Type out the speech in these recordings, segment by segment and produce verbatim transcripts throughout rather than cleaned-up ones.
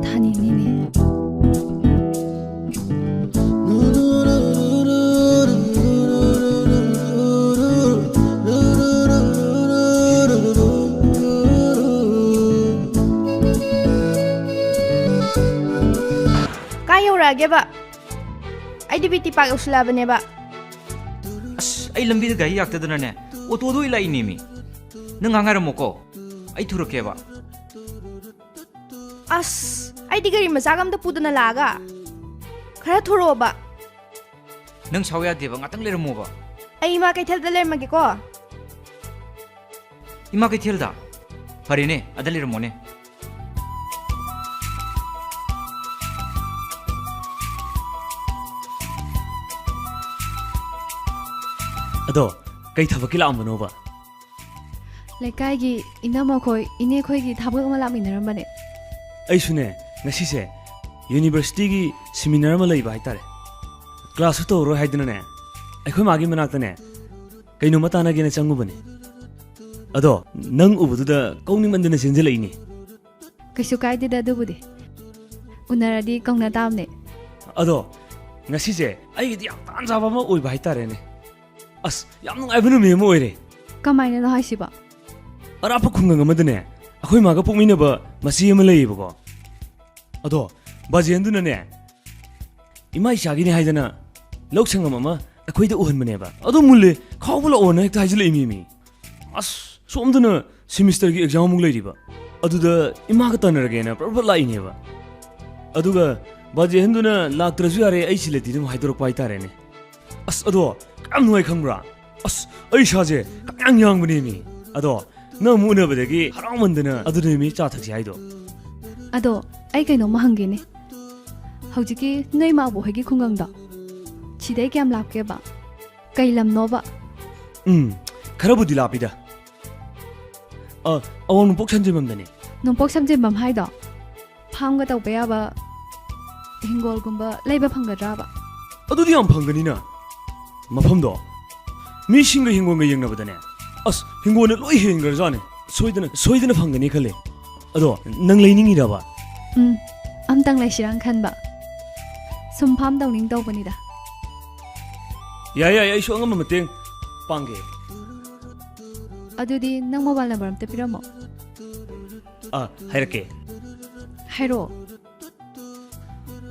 ꯊꯥꯅꯤꯡꯉꯤꯅꯦ꯫ ꯀꯥꯏ ꯌꯧꯔꯛꯑꯒꯦꯕ? ꯑꯩꯗꯤ B T ꯄꯥꯛ ꯌꯧꯁꯤꯜꯂꯛꯑꯕꯅꯦꯕ꯫ ꯑꯁ, ꯑꯩ ꯂꯝꯕꯤꯗ ꯒꯥꯔꯤ ꯂꯥꯛꯇꯗꯅꯅꯦ, ꯑꯣꯇꯣꯗ ꯑꯣꯏ ꯂꯥꯛꯏꯅꯦꯃꯤ꯫ ꯅꯪ ꯉꯥꯏꯍꯥꯛ ꯉꯥꯏꯔꯝꯃꯣꯀꯣ, ꯑꯩ ꯊꯨꯔꯛꯀꯦꯕ꯫ ꯑꯁ, ꯑꯩꯗꯤ ꯒꯥꯔꯤ ꯃꯆꯥꯒ ꯑꯝꯇ ꯄꯨꯗꯅ ꯂꯥꯛꯑꯒ꯫ ꯈꯔ ꯊꯨꯔꯛꯑꯣꯕ꯫ ꯅꯪ ꯁꯥꯎ ꯌꯥꯗꯦꯕ, ꯉꯥꯛꯇꯪ ꯂꯩꯔꯝꯃꯣꯕ꯫ ꯑꯩ ꯏꯃꯥ ꯀꯩꯊꯦꯜꯗ ꯂꯩꯔꯝꯃꯒꯦꯀꯣ꯫ ꯏꯃꯥ ꯀꯩꯊꯦꯜꯗ? ꯐꯔꯦꯅꯦ, ꯑꯗ ꯂꯩꯔꯝꯃꯣꯅꯦ꯫ ꯑꯗꯣ, ꯀꯩ ꯊꯕꯛꯀꯤ ꯂꯥꯛꯑꯝꯕꯅꯣꯕ? ꯂꯩꯀꯥꯏꯒꯤ ꯏꯅꯝꯃꯈꯣꯏ, ꯏꯅꯦꯈꯣꯏꯒꯤ ꯊꯕꯛ ꯑꯃ ꯂꯥꯛꯃꯤꯟꯅꯔꯝꯕꯅꯦ꯫ ꯑꯩꯁꯨꯅꯦ, ꯉꯁꯤꯁꯦ ꯌꯨꯅꯤꯚꯔꯁꯤꯇꯤꯒꯤ ꯁꯤꯃꯤꯅꯥꯔ ꯑꯃ ꯂꯩꯕ ꯍꯥꯏꯇꯥꯔꯦ꯫ ꯀ꯭ꯂꯥꯁꯁꯨ ꯇꯧꯔꯔꯣꯏ ꯍꯥꯏꯗꯅꯅꯦ, ꯑꯩꯈꯣꯏ ꯃꯥꯒꯤ ꯃꯅꯥꯛꯇꯅꯦ ꯀꯩꯅꯣꯝꯃ ꯇꯥꯟꯅꯒꯦꯅ ꯆꯪꯉꯨꯕꯅꯦ꯫ ꯑꯗꯣ ꯅꯪ ꯎꯕꯗꯨꯗ ꯀꯧꯅꯤꯡꯃꯟꯗꯅ ꯆꯦꯟꯖꯜꯂꯛꯏꯅꯦ꯫ ꯀꯩꯁꯨ ꯀꯥꯏꯗꯦꯗ ꯑꯗꯨꯕꯨꯗꯤ꯫ ꯎꯅꯔꯗꯤ ꯀꯧꯅ ꯇꯥꯕꯅꯦ꯫ ꯑꯗꯣ ꯉꯁꯤꯁꯦ ꯑꯩꯒꯤꯗꯤ ꯌꯥꯝ ꯇꯥꯟ ꯆꯥꯕ ꯑꯃ ꯑꯣꯏꯕ ꯍꯥꯏꯇꯥꯔꯦꯅꯦ꯫ ꯑꯁ, ꯌꯥꯝ ꯅꯨꯡꯉꯥꯏꯕ ꯅꯨꯃꯤꯠ ꯑꯃ ꯑꯣꯏꯔꯦ꯫ ꯀꯃꯥꯏꯅꯅꯣ ꯍꯥꯏꯁꯤꯕꯣ? ꯑꯔꯥꯞꯄ ꯈꯨꯡꯒꯪ ꯑꯃꯗꯅꯦ ꯑꯩꯈꯣꯏ ꯃꯥꯒ ꯄꯣꯛꯃꯤꯟꯅꯕ ꯃꯆꯦ ꯑꯃ ꯂꯩꯌꯦꯕꯀꯣ꯫ ꯑꯗꯣ ꯕꯥꯖꯦꯟꯗꯨꯅꯅꯦ ꯏꯃꯥ ꯏꯆꯥꯒꯤꯅꯦ ꯍꯥꯏꯗꯅ ꯂꯧ ꯁꯪꯉꯝ ꯑꯃ ꯑꯩꯈꯣꯏꯗ ꯎꯍꯟꯕꯅꯦꯕ꯫ ꯑꯗꯣ ꯃꯨꯜꯂꯦ, ꯈꯥꯎꯕ ꯂꯥꯛꯑꯣꯅ ꯍꯦꯛꯇ ꯍꯥꯏꯖꯤꯜꯂꯛꯏ ꯃꯤ꯫ ꯑꯁ, ꯁꯣꯝꯗꯅ ꯁꯤꯃꯤꯁꯇꯔꯒꯤ ꯑꯦꯛꯖꯥꯝ ꯑꯃꯨꯛ ꯂꯩꯔꯤꯕ, ꯑꯗꯨꯗ ꯏꯃꯥꯒ ꯇꯥꯟꯅꯔꯒꯦꯅ ꯄ꯭ꯔꯞ ꯄ꯭ꯔꯞ ꯂꯥꯛꯏꯅꯦꯕ꯫ ꯑꯗꯨꯒ ꯕꯥꯖꯦ ꯑꯍꯟꯗꯨꯅ ꯂꯥꯛꯇ꯭ꯔꯁꯨ ꯌꯥꯔꯦ, ꯑꯩ ꯁꯤꯜꯂꯦꯗꯤ ꯑꯗꯨꯝ ꯍꯥꯏꯗꯣꯔꯛꯄ ꯍꯥꯏꯇꯥꯔꯦꯅꯦ꯫ ꯑꯁ, ꯑꯗꯣ ꯀꯌꯥꯝ ꯅꯨꯡꯉꯥꯏ ꯈꯪꯕ꯭ꯔꯥ? ꯑꯁ, ꯑꯩ ꯏꯁꯥꯁꯦ ꯀꯌꯥꯝ ꯌꯥꯡꯕꯅꯦꯃꯤ꯫ ꯑꯗꯣ ꯅꯪ ꯑꯃꯨꯛ ꯎꯅꯕꯗꯒꯤ ꯍꯔꯥꯎꯃꯟꯗꯅ ꯑꯗꯨꯅꯦꯃꯤ ꯆꯥ ꯊꯛꯁꯤ ꯍꯥꯏꯗꯣ꯫ ꯑꯗꯣ ꯑꯩ ꯀꯩꯅꯣꯝꯃ ꯍꯪꯒꯦꯅꯦ, ꯍꯧꯖꯤꯛꯀꯤ ꯅꯣꯏ ꯃꯥꯕꯣꯛ ꯍꯣꯏꯒꯤ ꯈꯨꯡꯒꯪꯗꯣ ꯁꯤꯗꯩ ꯀꯌꯥꯝ ꯂꯥꯞꯀꯦꯕ? ꯀꯩ ꯂꯝꯅꯣꯕ? ꯎꯝ, ꯈꯔꯕꯨꯗꯤ ꯂꯥꯞꯄꯤꯗ꯫ ꯑ, ꯑꯋꯥꯡ ꯅꯣꯡꯄꯣꯛ ꯁꯟꯖꯦꯟꯕꯝꯗꯅꯦ꯫ ꯅꯣꯡꯄꯣꯛ ꯁꯟꯖꯦꯟꯕꯝ ꯍꯥꯏꯗꯣ ꯐꯥꯝꯒ ꯇꯧꯕ ꯌꯥꯕ ꯍꯤꯡꯒꯣꯜꯒꯨꯝꯕ ꯂꯩꯕ ꯐꯪꯒꯗ꯭ꯔꯥꯕ? ꯑꯗꯨꯗꯤ ꯌꯥꯝ ꯐꯪꯒꯅꯤꯅ꯫ ꯃꯐꯝꯗꯣ ꯃꯤꯁꯤꯡꯒ ꯍꯤꯡꯒꯣꯜꯒ ꯌꯦꯡꯅꯕꯗꯅꯦ ꯑꯁ, ꯍꯤꯡꯒꯣꯜꯅ ꯂꯣꯏ ꯍꯦꯟꯈ꯭ꯔꯖꯥꯠꯅꯤ꯫ ꯁꯣꯏꯗꯅ, ꯁꯣꯏꯗꯅ ꯐꯪꯒꯅꯤ ꯈꯜꯂꯦ꯫ ꯑꯗꯣ ꯅꯪ ꯂꯩꯅꯤꯡꯉꯤꯔꯕ? ꯎꯝ, ꯑꯝꯇꯪ ꯂꯩꯁꯤꯔꯥꯅ ꯈꯟꯕ꯫ ꯁꯨꯝ ꯐꯥꯝ ꯇꯧꯅꯤꯡ ꯇꯧꯕꯅꯤꯗ꯫ ꯌꯥꯏ, ꯌꯥꯏ, ꯑꯩꯁꯨ ꯑꯉꯝꯕ ꯃꯇꯦꯡ ꯄꯥꯡꯒꯦ꯫ ꯑꯗꯨꯗꯤ ꯅꯪ ꯃꯣꯕꯥꯏꯜ ꯅꯝꯕꯔ ꯑꯝꯇ ꯄꯤꯔꯝꯃꯣ꯫ ꯑꯥ, ꯍꯥꯏꯔꯛꯀꯦ꯫ ꯍꯥꯏꯔꯛꯑꯣ꯫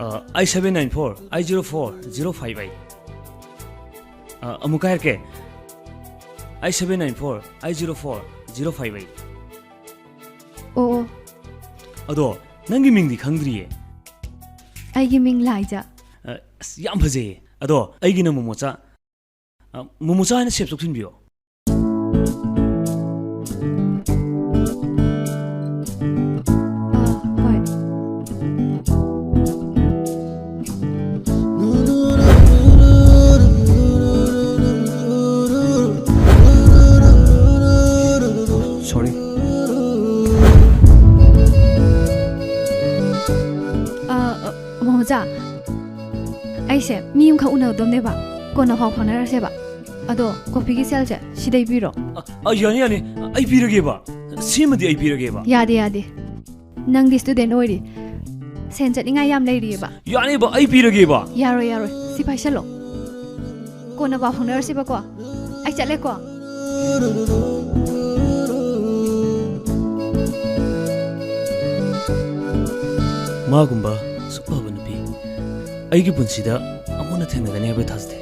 ꯑꯥ, eight seven nine four eight zero four zero five eight꯫ ꯑꯥ, ꯑꯃꯨꯛꯀ ꯍꯥꯏꯔꯛꯀꯦ꯫ Eight seven nine four eight zero four zero five eight꯫ ꯑꯣ, ꯑꯣ꯫ ꯑꯗꯣ ꯅꯪꯒꯤ ꯃꯤꯡꯗꯤ ꯈꯪꯗ꯭ꯔꯤꯌꯦ꯫ ꯑꯩꯒꯤ ꯃꯤꯡ ꯂꯥꯏꯖꯥ꯫ ꯑ, ꯑꯁ, ꯌꯥꯝ ꯐꯖꯩꯌꯦ꯫ ꯑꯗꯣ ꯑꯩꯒꯤꯅ ꯃꯣꯃꯣꯆꯥ꯫ ꯑ, ꯃꯣꯃꯣꯆꯥ ꯍꯥꯏꯅ save ꯇꯧꯁꯤꯟꯕꯤꯌꯣ꯫ ꯑ, ꯍꯣꯏ꯫ Sorry꯫ ꯑ, ꯑ, ꯃꯣꯃꯣꯆꯥ, ꯑꯩꯁꯦ ꯃꯤ ꯑꯃꯈꯛ ꯎꯅꯒꯗꯕꯅꯦꯕ, ꯀꯣꯟꯅ ꯄꯥꯎ ꯐꯥꯎꯅꯔꯁꯦꯕ꯫ ꯑꯗꯣ ꯀꯣꯐꯤꯒꯤ ꯁꯦꯜꯁꯦ ꯁꯤꯗꯩ ꯄꯤꯔꯣ꯫ ꯑ, ꯑ, ꯌꯥꯅꯤ, ꯌꯥꯅꯤ, ꯑꯩ ꯄꯤꯔꯒꯦꯕ꯫ ꯁꯤꯃꯗꯤ ꯑꯩ ꯄꯤꯔꯒꯦꯕ꯫ ꯌꯥꯗꯦ, ꯌꯥꯗꯦ꯫ ꯅꯪꯗꯤ student ꯑꯣꯏꯔꯤ꯫ ꯁꯦꯟ ꯆꯠꯅꯤꯡꯉꯥꯏ ꯌꯥꯝ ꯂꯩꯔꯤꯑꯕ꯫ ꯌꯥꯅꯤꯕ, ꯑꯩ ꯄꯤꯔꯒꯦꯕ꯫ ꯌꯥꯔꯣꯏ, ꯌꯥꯔꯣꯏ꯫ ꯁꯤ ꯄꯥꯏꯁꯜꯂꯣ꯫ ꯀꯣꯟꯅ ꯄꯥꯎ ꯐꯥꯎꯅꯔꯁꯤꯕꯀꯣ꯫ ꯑꯩ ꯆꯠꯂꯦꯀꯣ꯫ ꯃꯥꯒꯨꯝꯕ ꯑꯁꯨꯛ ꯐꯕ ꯅꯨꯄꯤ ꯑꯩꯒꯤ ꯄꯨꯟꯁꯤꯗ ꯑꯃꯨꯛ ꯍꯟꯅ ꯊꯦꯡꯅꯒꯅꯤ ꯍꯥꯏꯕ ꯊꯥꯖꯗꯦ꯫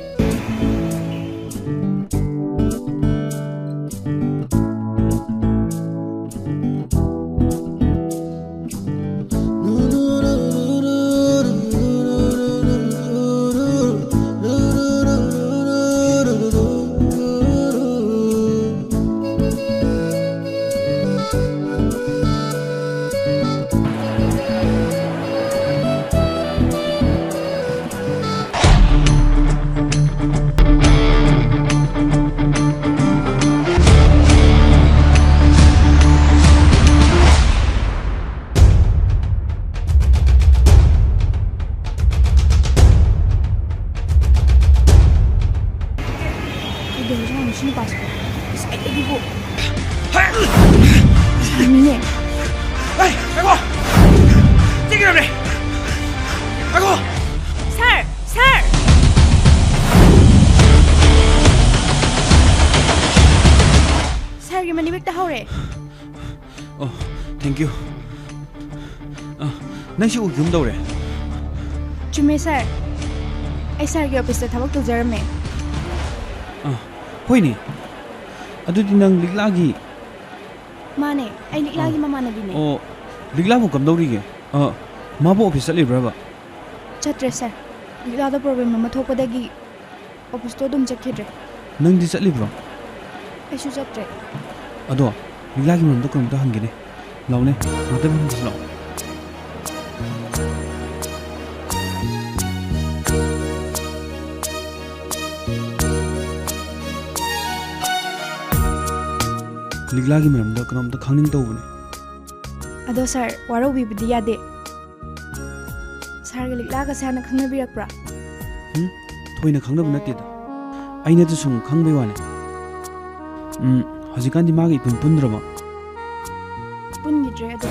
ꯀꯩꯗꯧꯔꯖꯥꯠꯅꯣ ꯁꯤ ꯅꯨꯄꯥꯁꯤꯕꯣ? ꯑꯁ, ꯑꯩ ꯑꯗꯨꯕꯨ ꯍꯥꯏ! ꯁꯥꯎꯅꯤꯡꯉꯦ꯫ ꯑꯩ, ꯉꯥꯏꯈꯣ! ꯆꯦꯟꯒꯗꯕꯅꯦ! ꯉꯥꯏꯈꯣ! ꯁꯥꯔ! ꯁꯥꯔ! ꯁꯥꯔꯒꯤ ꯃꯅꯤꯕꯦꯛꯇ ꯍꯧꯔꯦ꯫ ꯑꯣ, thank you꯫ ꯑ, ꯅꯪꯁꯤ ꯎꯈꯤꯒꯨꯝ ꯇꯧꯔꯦ꯫ ꯆꯨꯝꯃꯦ, ꯁꯥꯔ꯫ ꯑꯩ ꯁꯥꯔꯒꯤ ꯑꯣꯐꯤꯁꯇ ꯊꯕꯛ ꯇꯧꯖꯔꯝꯃꯦ꯫ ꯑ, ꯍꯣꯏꯅꯦ꯫ ꯑꯗꯨꯗꯤ ꯅꯪ ꯂꯤꯛꯂꯥꯒꯤ ꯃꯥꯅꯦ, ꯑꯩ ꯂꯤꯛꯂꯥꯒꯤ ꯑ, ꯃꯃꯥꯟꯅꯕꯤꯅꯦ꯫ ꯑꯣ, ꯂꯤꯛꯂꯥꯕꯨ ꯀꯝꯗꯧꯔꯤꯒꯦ? ꯑ, ꯃꯥꯕꯨ ꯑꯣꯐꯤꯁ ꯆꯠꯂꯤꯕ꯭ꯔꯕ? ꯆꯠꯇ꯭ꯔꯦ, ꯁꯥꯔ꯫ ꯂꯤꯛꯂꯥꯗ ꯄ꯭ꯔꯣꯕ꯭ꯂꯦꯝ ꯑꯃ ꯊꯣꯛꯄꯗꯒꯤ ꯑꯣꯐꯤꯁꯇꯣ ꯑꯗꯨꯝ ꯆꯠꯈꯤꯗ꯭ꯔꯦ꯫ ꯅꯪꯗꯤ ꯆꯠꯂꯤꯕ꯭ꯔꯣ? ꯑꯩꯁꯨ ꯆꯠꯇ꯭ꯔꯦ꯫ ꯑꯗꯣ, ꯂꯤꯛꯂꯥꯒꯤ ꯃꯔꯝꯗ ꯀꯩꯅꯣꯝꯇ ꯍꯪꯒꯦꯅꯦ꯫ ꯂꯥꯎꯅꯦ, ꯉꯥꯛꯇꯪ ꯐꯝꯁꯤ ꯂꯥꯎ꯫ ꯂꯤꯛꯂꯥꯒꯤ ꯃꯔꯝꯗ ꯀꯩꯅꯣꯝꯇ ꯈꯪꯅꯤꯡ ꯇꯧꯕꯅꯦ꯫ ꯑꯗꯣ ꯁꯥꯔ, ꯋꯥꯔꯧꯕꯤꯕꯗꯤ ꯌꯥꯗꯦ꯫ ꯁꯥꯔꯒ ꯂꯤꯛꯂꯥꯒꯁꯦ ꯍꯥꯟꯅ ꯈꯪꯅꯕꯤꯔꯛꯄ꯭ꯔꯥ? ꯎꯝ, ꯊꯣꯏꯅ ꯈꯪꯅꯕ ꯅꯠꯇꯦꯗ꯫ ꯑꯩꯅꯗꯤ ꯁꯨꯝ ꯈꯪꯕꯩ ꯋꯥꯅꯦ꯫ ꯎꯝ, ꯍꯧꯖꯤꯛꯀꯥꯟꯗꯤ ꯃꯥꯒ ꯏꯄꯨꯟ ꯄꯨꯟꯗ꯭ꯔꯕꯣ? ꯄꯨꯟꯈꯤꯗ꯭ꯔꯦ ꯑꯗꯨ꯫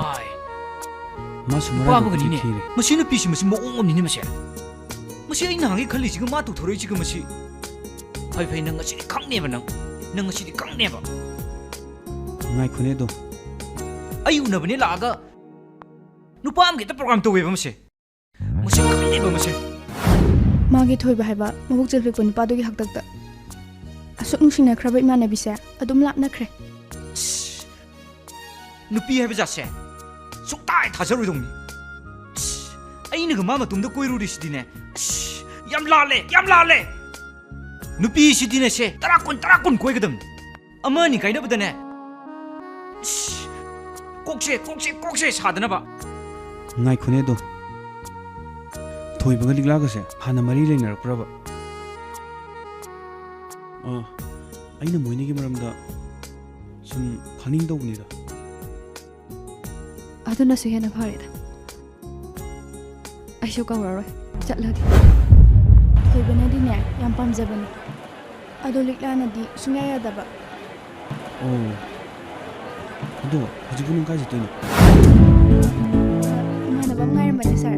ꯑꯥꯏ꯫ ꯃꯥꯁꯨ ꯅꯨꯄꯥ ꯃꯔꯥꯏꯕꯛ ꯑꯃꯒꯅꯤꯅꯦ꯫ ꯊꯤꯔꯦ꯫ ꯃꯁꯤ ꯅꯨꯄꯤꯁꯤ ꯃꯁꯤ ꯃꯑꯣꯡ ꯑꯃꯅꯤꯅꯦ ꯃꯁꯦ꯫ ꯃꯁꯤ ꯑꯩ ꯅꯍꯥꯟꯒꯩ ꯈꯜꯂꯤꯁꯤꯒ ꯃꯥ ꯇꯧꯊꯣꯔꯛꯏꯁꯤꯒ ꯃꯁꯤ꯫ ꯐꯩ ꯐꯩ, ꯅꯪ ꯉꯁꯤꯗꯤ ꯈꯪꯅꯦꯕ ꯅꯪ꯫ ꯅꯪ ꯉꯁꯤꯗꯤ ꯈꯪꯅꯦꯕ꯫ ꯉꯥꯏꯈꯣꯅꯦ ꯑꯗꯣ꯫ ꯑꯩ ꯎꯅꯕꯅꯦ ꯂꯥꯛꯑꯒ ꯅꯨꯄꯥ ꯑꯃꯒꯤ ꯍꯦꯛꯇ ꯄ꯭ꯔꯣꯒ꯭ꯔꯥꯝ ꯇꯧꯋꯦꯕ ꯃꯁꯦ꯫ ꯃꯁꯤ ꯈꯪꯅꯦꯕ ꯃꯁꯦ꯫ ꯃꯥꯒꯤ ꯊꯣꯏꯕ ꯍꯥꯏꯕ ꯃꯕꯨꯛ ꯆꯦꯜꯄꯤꯛꯄ ꯅꯨꯄꯥꯗꯨꯒꯤ ꯍꯥꯛꯇꯛꯇ ꯑꯁꯨꯛ ꯅꯨꯡꯁꯤꯅꯈ꯭ꯔꯕ ꯏꯃꯥꯟꯅꯕꯤꯁꯦ ꯑꯗꯨꯝ ꯂꯥꯞꯅꯈ꯭ꯔꯦ꯫ ꯑꯁ, ꯅꯨꯄꯤ ꯍꯥꯏꯕ ꯖꯥꯠꯁꯦ ꯁꯨꯡꯊꯥ ꯍꯦꯛ ꯊꯥꯖꯔꯣꯏꯗꯧꯅꯤ꯫ ꯑꯁ, ꯑꯩꯅꯒ ꯃꯥ ꯃꯇꯨꯡꯗ ꯀꯣꯏꯔꯨꯔꯤꯁꯤꯗꯤꯅꯦ, ꯑꯁ, ꯌꯥꯝ ꯂꯥꯜꯂꯦ, ꯌꯥꯝ ꯂꯥꯜꯂꯦ꯫ ꯅꯨꯄꯤꯁꯤꯗꯤꯅꯦ ꯁꯦ, ꯇꯔꯥ ꯀꯨꯟ, ꯇꯔꯥ ꯀꯨꯟ ꯀꯣꯏꯒꯗꯕꯅꯤ꯫ ꯑꯃ ꯑꯅꯤ ꯀꯥꯏꯅꯕꯗꯅꯦ, ꯏꯁ, ꯀꯣꯛꯁꯦ, ꯀꯣꯛꯁꯦ, ꯀꯣꯛꯁꯦ ꯁꯥꯗꯅꯕ꯫ ꯉꯥꯏꯈꯣꯅꯦ ꯑꯗꯣ, ꯊꯣꯏꯕꯒ ꯂꯤꯛꯂꯥꯒꯁꯦ ꯍꯥꯟꯅ ꯃꯔꯤ ꯂꯩꯅꯔꯛꯄ꯭ꯔꯕ? ꯑ, ꯑꯩꯅ ꯃꯣꯏꯅꯤꯒꯤ ꯃꯔꯝꯗ ꯁꯨꯝ ꯈꯪꯅꯤꯡ ꯇꯧꯕꯅꯤꯗ꯫ ꯑꯗꯨꯅꯁꯨ ꯍꯦꯟꯅ ꯐꯔꯦꯗ꯫ ꯑꯩꯁꯨ ꯀꯧꯔꯔꯣꯏ, ꯆꯠꯂꯒꯦ꯫ ꯊꯣꯏꯕꯅꯗꯤꯅꯦ ꯌꯥꯝ ꯄꯥꯝꯖꯕꯅꯦ꯫ ꯑꯗꯣ ꯂꯤꯛꯂꯥꯅꯗꯤ ꯁꯨꯡꯌꯥ ꯌꯥꯗꯕ꯫ ꯑꯣ꯫ ꯑꯗꯣ ꯍꯧꯖꯤꯛꯄꯨ ꯅꯪ ꯀꯥꯏ ꯆꯠꯇꯣꯏꯅꯣ? ꯏꯃꯥꯟꯅꯕ ꯑꯃ ꯉꯥꯏꯔꯝꯕꯅꯦ, ꯁꯥꯔ꯫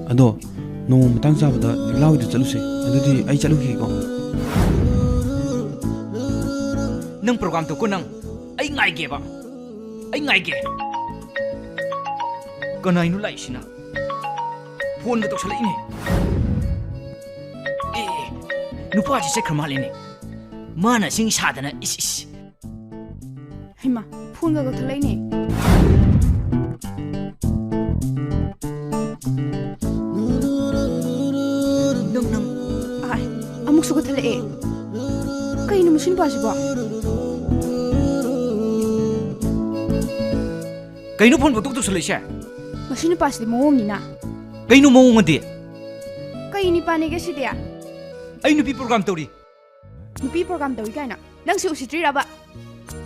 ꯑꯗꯣ ꯅꯣꯡꯃ ꯃꯇꯥꯡ ꯆꯥꯕꯗ ꯂꯤꯛꯂꯥ ꯍꯣꯏꯗ ꯆꯠꯂꯨꯁꯦ꯫ ꯑꯗꯨꯗꯤ ꯑꯩ ꯆꯠꯂꯨꯈꯤꯒꯦꯀꯣ꯫ ꯅꯪ ꯄ꯭ꯔꯣꯒ꯭ꯔꯥꯝ ꯇꯧꯀꯣ ꯅꯪ꯫ ꯑꯩ ꯉꯥꯏꯒꯦꯕ꯫ ꯑꯩ ꯉꯥꯏꯒꯦ꯫ ꯀꯅꯥꯏꯅꯣ ꯂꯥꯛꯏꯁꯤꯅ? ꯐꯣꯟꯒ ꯇꯧꯁꯜꯂꯛꯏꯅꯦ꯫ ꯑꯦ, ꯅꯨꯄꯥꯁꯤ ꯆꯠꯈ꯭ꯔ ꯃꯥꯜꯂꯦꯅꯦ꯫ ꯃꯥꯅ ꯁꯤꯡ ꯁꯥꯗꯅ ꯏꯁ ꯏꯁ꯫ ꯍꯩꯃꯥ, ꯐꯣꯟꯒ ꯀꯛꯊꯠꯂꯛꯏꯅꯦ꯫ ꯅꯪ, ꯅꯪ꯫ ꯑꯥꯏ, ꯑꯃꯨꯛꯁꯨ ꯀꯛꯊꯠꯂꯛꯑꯦ꯫ ꯀꯩꯅꯣ ꯃꯁꯤ ꯅꯨꯄꯥꯁꯤꯕꯣ? ꯀꯩꯅꯣ ꯐꯣꯟ ꯄꯪꯇꯧ ꯇꯧꯁꯜꯂꯛꯏꯁꯦ? ꯃꯁꯤ ꯅꯨꯄꯥꯁꯤꯗꯤ ꯃꯑꯣꯡꯅꯤꯅ꯫ ꯀꯩꯅꯣ ꯃꯑꯣꯡ ꯑꯗꯤ? ꯀꯩ ꯅꯤꯄꯥꯅꯦꯒꯦ ꯁꯤꯗꯤ? ꯑꯩ ꯅꯨꯄꯤ ꯄ꯭ꯔꯣꯒ꯭ꯔꯥꯝ ꯇꯧꯔꯤ꯫ ꯅꯨꯄꯤ ꯄ꯭ꯔꯣꯒ꯭ꯔꯥꯝ ꯇꯧꯏ ꯀꯥꯏꯅ ꯅꯪꯁꯤ ꯎꯁꯤꯠꯇ꯭ꯔꯤꯔꯕ?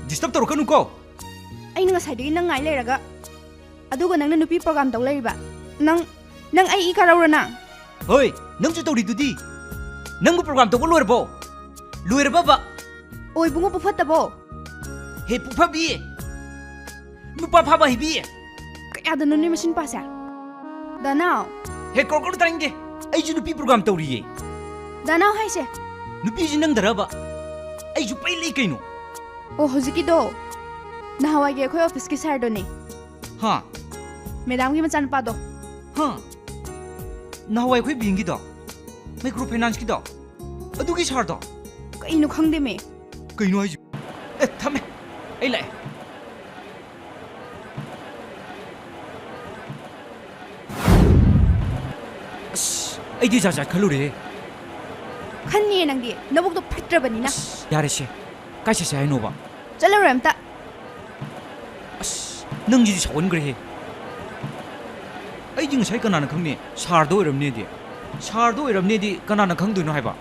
ꯗꯤꯁꯇꯔꯕ ꯇꯧꯔꯛꯀꯅꯨꯀꯣ꯫ ꯑꯩꯅ ꯉꯁꯥꯏꯗꯒꯤ ꯅꯪ ꯉꯥꯏ ꯂꯩꯔꯒ, ꯑꯗꯨꯒ ꯅꯪꯅ ꯅꯨꯄꯤ ꯄ꯭ꯔꯣꯒ꯭ꯔꯥꯝ ꯇꯧ ꯂꯩꯔꯤꯕ? ꯅꯪ, ꯅꯪ ꯑꯩ ꯏ ꯀꯥꯔꯧꯔ ꯅꯪ? ꯍꯣꯏ, ꯅꯪꯁꯨ ꯇꯧꯔꯤꯗꯨꯗꯤ꯫ ꯅꯪꯕꯨ ꯄ꯭ꯔꯣꯒ꯭ꯔꯥꯝ ꯇꯧꯕ ꯂꯣꯏꯔꯕꯣ? ꯂꯣꯏꯔꯕꯕ? ꯑꯣꯏ ꯏꯕꯨꯡꯉꯣ, ꯄꯨꯐꯠꯇꯕꯣ꯫ ꯍꯦ ꯄꯨꯐꯕꯤ, ꯅꯨꯄꯥ ꯐꯥꯕ ꯍꯩꯕꯤ꯫ ꯀꯌꯥꯗꯅꯣꯅꯦ ꯃꯁꯤ ꯅꯨꯄꯥꯁꯦ? ꯗꯥꯅꯥꯎ꯫ ꯍꯦ ꯀ꯭ꯔꯣ ꯀ꯭ꯔꯣ ꯇꯥꯅꯤꯡꯗꯦ꯫ ꯑꯩꯁꯨ ꯅꯨꯄꯤ ꯄ꯭ꯔꯣꯒ꯭ꯔꯥꯝ ꯇꯧꯔꯤꯌꯦ꯫ ꯗꯥꯅꯥꯎ ꯍꯥꯏꯁꯦ? ꯅꯨꯄꯤꯁꯤ ꯅꯪꯗꯔꯕ? ꯑꯩꯁꯨ ꯄꯩ ꯂꯩ ꯀꯩꯅꯣ꯫ ꯑꯣ, ꯍꯧꯖꯤꯛꯀꯤꯗꯣ ꯅꯍꯥꯟꯋꯥꯏꯒꯤ ꯑꯩꯈꯣꯏ ꯑꯣꯐꯤꯁꯀꯤ ꯁꯥꯔꯗꯨꯅꯦ꯫ ꯍꯥ? ꯃꯦꯗꯥꯝꯒꯤ ꯃꯆꯥꯅꯨꯄꯥꯗꯣ꯫ ꯍꯥ? ꯅꯍꯥꯟꯋꯥꯏ ꯑꯩꯈꯣꯏ ꯕꯦꯡꯒꯤꯗꯣ? ꯃꯥꯏꯀ꯭ꯔꯣ ꯐꯥꯏꯅꯥꯟꯁꯀꯤꯗꯣ? ꯑꯗꯨꯒꯤ ꯁꯥꯔꯗꯣ? ꯀꯩꯅꯣ ꯈꯪꯗꯦꯃꯦ꯫ ꯀꯩꯅꯣ ꯍꯥꯏꯁꯤꯕꯣ? ꯑꯦ, ꯊꯝꯃꯦ꯫ ꯑꯩ ꯂꯥꯛꯑꯦ꯫ ꯑꯁ, ꯑꯩꯗꯤ ꯖꯥꯠ ꯖꯥꯠ ꯈꯜꯂꯨꯔꯦꯍꯦ꯫ ꯈꯟꯅꯤꯌꯦ ꯅꯪꯗꯤ, ꯅꯕꯨꯛꯇꯣ ꯐꯠꯇ꯭ꯔꯕꯅꯤꯅ꯫ ꯑꯁ, ꯌꯥꯔꯦꯁꯦ꯫ ꯀꯥꯏ ꯆꯠꯁꯦ ꯍꯥꯏꯅꯣꯕ? ꯆꯠꯂꯔꯣꯏ ꯑꯝꯇ꯫ ꯑꯁ, ꯅꯪꯁꯤꯗꯤ ꯁꯥꯎꯒꯟꯈ꯭ꯔꯦꯍꯦ꯫ ꯑꯩꯗꯤ ꯉꯁꯥꯏ ꯀꯅꯥꯅ ꯈꯪꯅꯤ ꯁꯥꯔꯗꯣ ꯑꯣꯏꯔꯝꯅꯦꯗꯤ? ꯁꯥꯔꯗꯣ ꯑꯣꯏꯔꯝꯅꯦꯗꯤ ꯀꯅꯥꯅ ꯈꯪꯗꯣꯏꯅꯣ ꯍꯥꯏꯕ?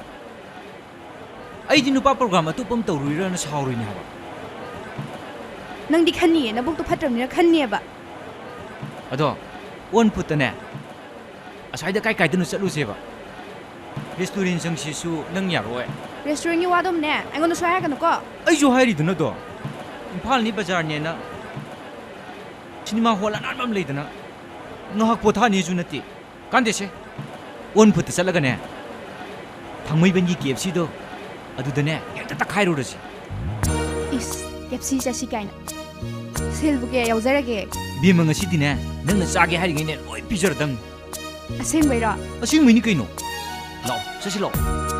ꯑꯩꯗꯤ ꯅꯨꯄꯥ ꯄ꯭ꯔꯣꯒ꯭ꯔꯥꯝ ꯑꯇꯣꯞꯄ ꯑꯃ ꯇꯧꯔꯨꯏꯔꯅ ꯁꯥꯎꯔꯨꯏꯅꯦ ꯍꯥꯏꯕ꯫ ꯅꯪꯗꯤ ꯈꯟꯅꯤꯌꯦ, ꯅꯕꯨꯛꯇꯣ ꯐꯠꯇ꯭ꯔꯕꯅꯤꯅ ꯈꯟꯅꯤꯌꯦꯕ꯫ ꯑꯗꯣ, ꯑꯣꯟ ꯐꯨꯠꯇꯅꯦ, ꯁ꯭ꯋꯥꯏꯗ ꯀꯥꯏ ꯀꯥꯏꯗꯅꯣ ꯆꯠꯂꯨꯁꯦꯕ꯫ ꯔꯦꯁꯇꯨꯔꯦꯟ ꯆꯪꯁꯤꯁꯨ ꯅꯪ ꯌꯥꯔꯛꯑꯣꯏ꯫ ꯔꯦꯁꯇꯨꯔꯦꯟꯒꯤ ꯋꯥꯗꯨꯝꯅꯦ ꯑꯩꯉꯣꯟꯗ ꯁꯨꯡꯍꯥꯏ ꯍꯥꯏꯔꯛꯀꯅꯨꯀꯣ꯫ ꯑꯩꯁꯨ ꯍꯥꯏꯔꯤꯗꯨꯅꯗꯣ, ꯏꯝꯐꯥꯜꯅꯤ ꯕꯖꯥꯔꯅꯦꯅ ꯁꯤꯅꯦꯃꯥ ꯍꯣꯜ ꯑꯅꯥꯟꯕ ꯑꯃ ꯂꯩꯗꯅ, ꯉꯥꯏꯍꯥꯛ ꯄꯣꯊꯥꯅꯤꯁꯨ ꯅꯠꯇꯦ꯫ ꯀꯥꯟꯗꯦꯁꯦ, ꯑꯣꯟ ꯐꯨꯠꯇ ꯆꯠꯂꯒꯅꯦ, ꯊꯥꯡꯃꯩꯕꯟꯒꯤ ꯀꯦ ꯑꯦꯐ ꯁꯤꯗꯣ ꯑꯗꯨꯗꯅꯦ ꯍꯦꯛꯇ ꯇꯛꯈꯥꯏꯔꯨꯔꯁꯤ꯫ ꯏꯁ, ꯀꯦ ꯑꯦꯐ ꯁꯤ ꯆꯠꯁꯤ ꯀꯥꯏꯅ꯫ ꯁꯦꯜꯕꯨ ꯀꯌꯥ ꯌꯥꯎꯖꯔꯒꯦ? ꯏꯕꯦꯝꯃ, ꯉꯁꯤꯗꯤꯅꯦ, ꯅꯪꯅ ꯆꯥꯒꯦ ꯍꯥꯏꯔꯤꯉꯩꯅꯦ ꯂꯣꯏ ꯄꯤꯖꯔꯗꯝꯅꯤ꯫ ꯑꯁꯦꯡꯕꯩꯔꯣ? ꯑꯁꯦꯡꯕꯩꯅꯤ ꯀꯩꯅꯣ꯫ ꯂꯥꯛꯑꯣ, ꯆꯠꯁꯤ ꯂꯥꯛꯑꯣ꯫